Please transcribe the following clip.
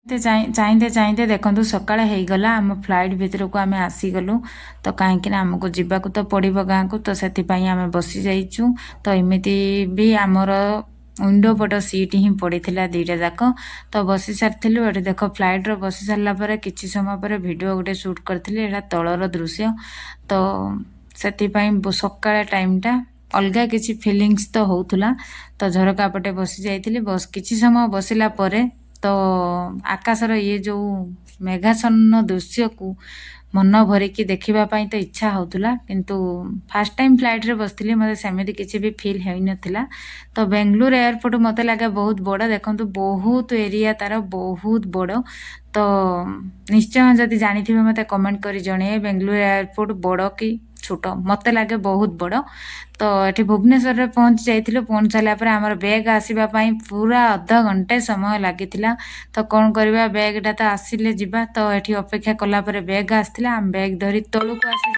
ଚାହିଁତେ ଚାହିଁତେ ଦେଖନ୍ତୁ, ସକାଳ ହେଇଗଲା। ଆମ ଫ୍ଲାଇଟ୍ ଭିତରକୁ ଆମେ ଆସିଗଲୁ। ତ କାହିଁକି ନା ଆମକୁ ଯିବାକୁ ତ ପଡ଼ିବ ଗାଁକୁ, ତ ସେଥିପାଇଁ ଆମେ ବସି ଯାଇଛୁ। ତ ଏମିତି ବି ଆମର ୱିଣ୍ଡୋ ପଟ ସିଟ୍ ହିଁ ପଡ଼ିଥିଲା ଦୁଇଟା ଯାକ, ତ ବସି ସାରିଥିଲୁ। ଏଠି ଦେଖ, ଫ୍ଲାଇଟ୍ର ବସି ସାରିଲା ପରେ କିଛି ସମୟ ପରେ ଭିଡ଼ିଓ ଗୋଟେ ସୁଟ୍ କରିଥିଲି। ଏଇଟା ତଳର ଦୃଶ୍ୟ। ତ ସେଥିପାଇଁ ସକାଳ ଟାଇମ୍ଟା ଅଲଗା କିଛି ଫିଲିଙ୍ଗସ୍ ତ ହେଉଥିଲା। ତ ଝରକା ପଟେ ବସି ଯାଇଥିଲି। ବସ୍ କିଛି ସମୟ ବସିଲା ପରେ ତ ଆକାଶର ଇଏ ଯେଉଁ ମେଘାଚ୍ଛନ୍ନ ଦୃଶ୍ୟକୁ ମନ ଭରିକି ଦେଖିବା ପାଇଁ ତ ଇଚ୍ଛା ହେଉଥିଲା। କିନ୍ତୁ ଫାର୍ଷ୍ଟ ଟାଇମ୍ ଫ୍ଲାଇଟ୍ରେ ବସିଥିଲି, ମୋତେ ସେମିତି କିଛି ବି ଫିଲ୍ ହେଇନଥିଲା। ତ ବେଙ୍ଗଲୁରୁ ଏୟାରପୋର୍ଟ ମୋତେ ଲାଗେ ବହୁତ ବଡ଼। ଦେଖନ୍ତୁ, ବହୁତ ଏରିଆ ତାର, ବହୁତ ବଡ଼। ତ ନିଶ୍ଚୟ ଯଦି ଜାଣିଥିବେ, ମୋତେ କମେଣ୍ଟ କରି ଜଣେଇବେ, ବେଙ୍ଗଲୁରୁ ଏୟାରପୋର୍ଟ ବଡ଼ କି ଛୋଟ? ମୋତେ ଲାଗେ ବହୁତ ବଡ଼। ତ ଏଠି ଭୁବନେଶ୍ୱରରେ ପହଞ୍ଚି ଯାଇଥିଲୁ। ପହଞ୍ଚି ସାରିଲା ପରେ ଆମର ବ୍ୟାଗ୍ ଆସିବା ପାଇଁ ପୁରା ଅଧ ଘଣ୍ଟେ ସମୟ ଲାଗିଥିଲା। ତ କ'ଣ କରିବା, ବ୍ୟାଗ୍ଟା ତ ଆସିଲେ ଯିବା। ତ ଏଠି ଅପେକ୍ଷା କଲା ପରେ ବ୍ୟାଗ୍ ଆସିଥିଲା। ଆମେ ବ୍ୟାଗ୍ ଧରି ତଳକୁ ଆସି